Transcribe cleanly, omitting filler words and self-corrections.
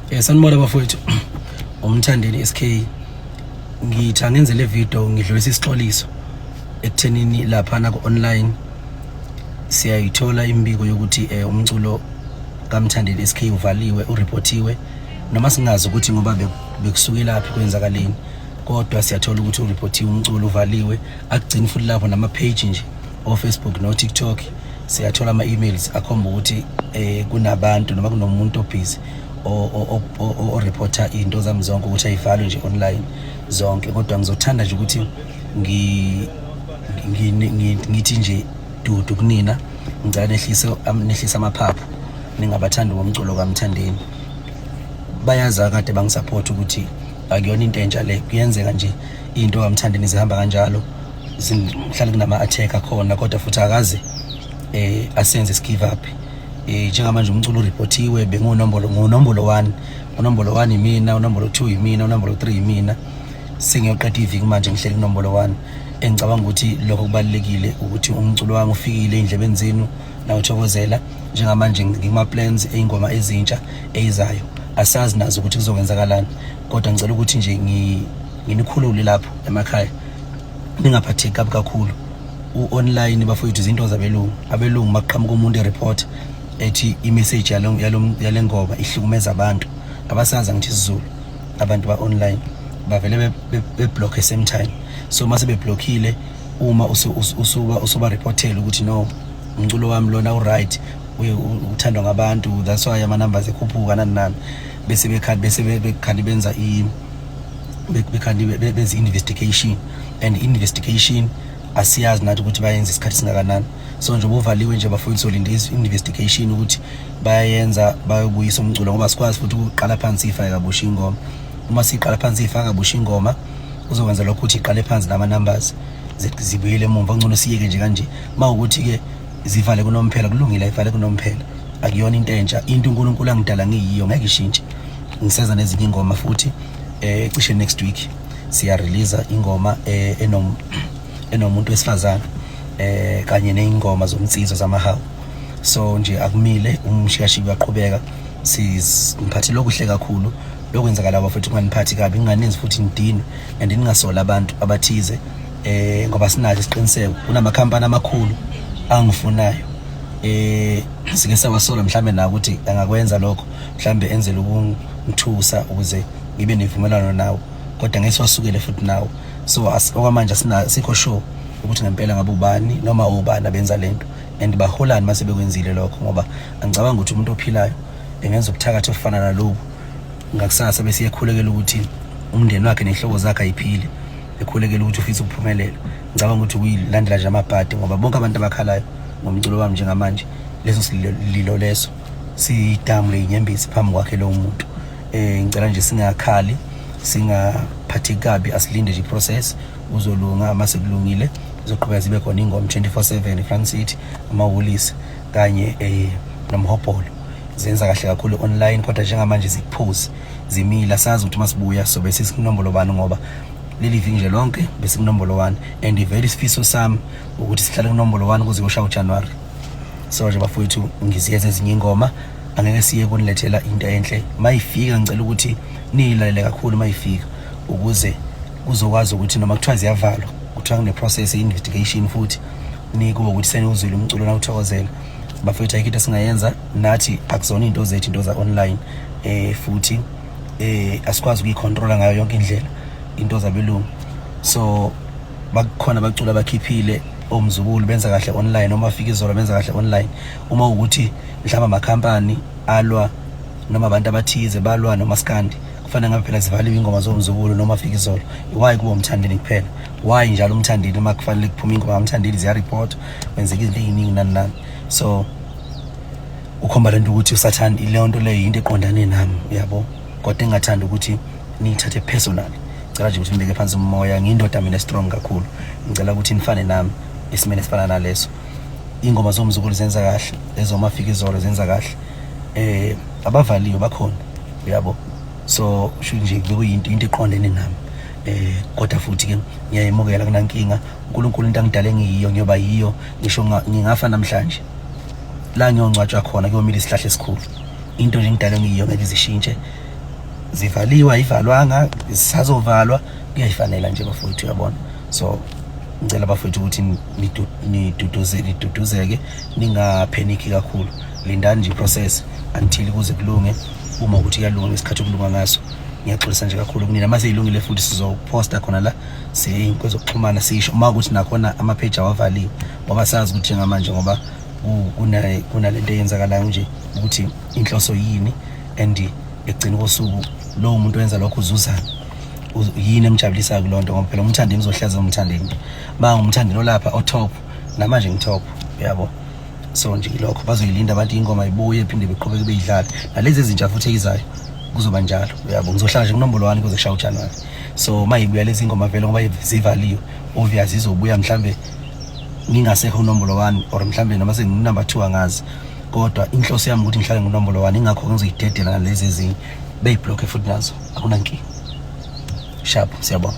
Sanibona bafowethu. Umthandeni SK, ngithi angenze le video ngidlulisa isixoliso ekuthenini laphana ku-online siyayithola imibiko yokuthi umculo kaMthandeni SK uvaliwe, ureportiwe, noma singazi ukuthi ngoba bekusukelaphi, kwenzakaleni, kodwa siyathola ukuthi ureportiwe umculo, uvaliwe. Akugcini futhi lapho, nama-page nje o-Facebook no-TikTok siyathola ama-emails akhomba ukuthi kunabantu noma kunomuntu obhizi oreporta into zami zonke ukuthi ayivalwe nje online zonke. Kodwa ngizothanda nje ukuthi ngithi nje dudu kunina, ngicela nehlise amaphaphu, ningabathandi bomculo kaMthandeni. Bayazi akade bangisupport ukuthi akuyona into entsha le, kuyenzeka nje into kaMthandeni zihamba kanjalo, zihlale kunama-attack akhona, kodwa futhi akaze asenze give up. Njengamanje umculo ureportiwe, bengunombolo ngunombolo 1, unombolo 1 yimina, unombolo 2 yimina, unombolo 3 yimina. Sengiyoqeda iviki manje ngihleli kunombolo 1. Engicabanga ukuthi lokho kubalulekile ukuthi umculo wami ufikile ey'ndlebeni zenu nawuthokozela. Njengamanje ngikuma-plans ey'ngoma ezintsha eyizayo, asazi nazo ukuthi kuzokwenzakalani, kodwa ngicela ukuthi nje nginikhulule lapho emakhaya, ningaphatheki kabi kakhulu. U-online bafowethu izinto zabelungu, abelungu makuqhamuka umuntu ereport ethi i-message yale ngoma ihlukumeza abantu, abasazi ngithi isiZulu, abantu ba-online bavele beblock same time. So mase beblockile, uma usuba usuba reportela ukuthi no, umculo wami lona u-right, uthandwa ngabantu, that's why ama numbers ekhuphuka, nani nani, bese bekhandi bese bekhandi benza i bekhandi benza investigation, and investigation asiyazi nathi ukuthi bayenza isikhathi singakanani. So nje ubuvaliwe nje bafowethu, solinda investigation ukuthi bayayenza, bayobuyisa umculo, ngoba sikwazi futhi ukuqala phansi ifake kabusha ingoma. Uma siqala phansi ifaka kabusha ingoma, uzokwenza lokho ukuthi iqale phansi nama-numbers zibuyele emumva. Ngcono siyeke nje kanje. Uma ukuthi-ke zivale kunomphela, kulungile, ayivale kunomphela, akuyona into entsha. Into uNkulunkulu angidala ngiyiyo ngeke ishintshe. Ngiseza nezinye ingoma futhi, cishe next week siya release ingoma enomuntu wesifazane kanye nezingoma zomnsizwa zamahawu. So nje akumile, umshikashika uyaqhubeka. Siziphathele okuhle kakhulu lokwenzakala bafethu, kunganiphathi kabi, kunganenzi futhi nidinwe and ningasola abantu abathize, ngoba sinazo isiqiniseko kunamakhampani amakhulu angifunayo. Sike sawasola mhlambe nawo ukuthi angakwenza lokho, mhlambe enzele ukungithusa ukuze ngibe nevumelwano nawo, kodwa ngeke siwasukele futhi nawo. So okwamanje asikho sure ukuthi ngempela ngabe ubani noma ubani abenza lento and baholani mase bekwenzile lokho, ngoba angicabanga ukuthi umuntu ophilayo engenza ubuthakathi obufana nalobu ngakusasa bese ekhulekela ukuthi umndeni wakhe nehloko zakhe ayiphile, ekhulekela ukuthi ufisa ukuphumelela. Ngicabanga ukuthi kuyilandela nje amabhadi, ngoba bonke abantu abakhalayo ngomculo wami njengamanje, leso sililo leso sidamu leyinyembezi phambi kwakhe lowo muntu. Ngicela nje singakhali, singaphatheki kabi, asilinde nje iprocess, uzolunga. Mase kulungile kuzoqhubeka zibe khona ingoma 24/7, iFront City, amawulisi kanye nomhobholo zenza kahle kakhulu online, kodwa njengamanje zikuphuzi, zimile. Asazi ukuthi masibuya sobe sesikunombolo bani, ngoba leli viki nje lonke besikunombolo 1 and vele isifiso sami ukuthi sihlale kunombolo 1 kuze kuyoshaya uJanuary. So nje bafowethu, ngiziyeza ezinye ingoma, angeke siye kunilethela into enhle. Mayifika ngicela ukuthi niyilalele kakhulu mayifika, ukuze kuzokwazi ukuthi noma kuthiwa ziyavalwa, kuthiwa kune-process ye-investigation, futhi nikubo ukuthi seniwuzwile umculo nawuthokozela. Bafowethu, ayikho into esingayenza nathi, akuzona iy'nto zethu, into za-online, futhi asikwazi ukuyicontrola ngayo yonke indlela into zabelungu. So bakhona abaculi abakhiphile omzukulu benza kahle online, noma fika izolo benza kahle online. Uma ukuthi mhlawumbe amakhampani alwa noma abantu abathize balwa nomaskandi, kufanele ngabe phela zivaliwe ingoma zomzukulu noma fika izolo. Why kuba uMthandeni kuphela? Why njalo uMthandeni? Uma kufanele kuphume ingoma kaMthandeni ziyareport, kwenzeka izinto ey'ningi, nani nani. So ukhomba lento ukuthi usathane, ileyo nto leyo yinto eqondane nami, uyabo, kodwa engingathanda ukuthi niyithathe personal. Ngicela nje ukuthi nibeke phansi umoya, ngiyindoda mina strong kakhulu. Ngicela ukuthi nifane nami esimeni esifana naleso. Ingoma zomzukulu zenza kahle, ezomafika izolo zenza kahle, abavaliwe bakhona, uyabo. So sho nje bekuyinto into eqondene nami, kodwa futhi ke ngiyayimukela, kunankinga. uNkulunkulu into angidale ngiyiyo ngiyoba yiyo, ngisho ngingafa namhlanje, la ngiyongcwatshwa khona kuyomila isihlahla esikhulu. Into nje ngidale ngiyiyo ngeke izishintshe. Zivaliwe, ayivalwanga, zisazovalwa, kuyayifanela nje bafowethu, uyabona. So ngicela bafowethu ukuthi niduduze, niduduzeke, ningapheniki kakhulu. Lindani nje process until kuze kulunge. Uma ukuthi kuyalunga ngesikhathi okulunga ngaso, ngiyaxolisa nje kakhulu kunina. Mase ilungile futhi sizoposta khona la kwezokuxhumana, sisho uma ukuthi nakhona ama-page awavaliwe, ngoba sazi ukuthi njengamanje ngoba kunalento eyenzakalayo nje ukuthi inhloso yini and ekugcina kosuku lowo muntu owenza lokho uzuzani, yini emjabulisayo kuloo nto, ngoba phela uMthandeni uzohleza uMthandeni, ma nguMthandeni olapha o-top, namanje ngi-top, uyabo. So nje ilokho, bazoyilinda abantu ingoma ibuye, phinde beqhubeke beyidlale, nalezi ezintsha futhi eyizayo kuzoba njalo, uyabo. Ngizohlala nje kunombolo 1 kuze kushaye uJanuwari. So uma ibuya lezi ngoma vele, ngoba zivaliwe, obvious izobuya mhlambe ngingasekho kunombolo 1 or mhlambe noma sengingu-number 2, angazi. Kodwa inhloso yami ukuthi ngihlale ngunombolo 1, ingakho ngizoyidedela nalezi ezinye beyiblokhe futhi nazo, akunankinga. Sharp, siyabonga.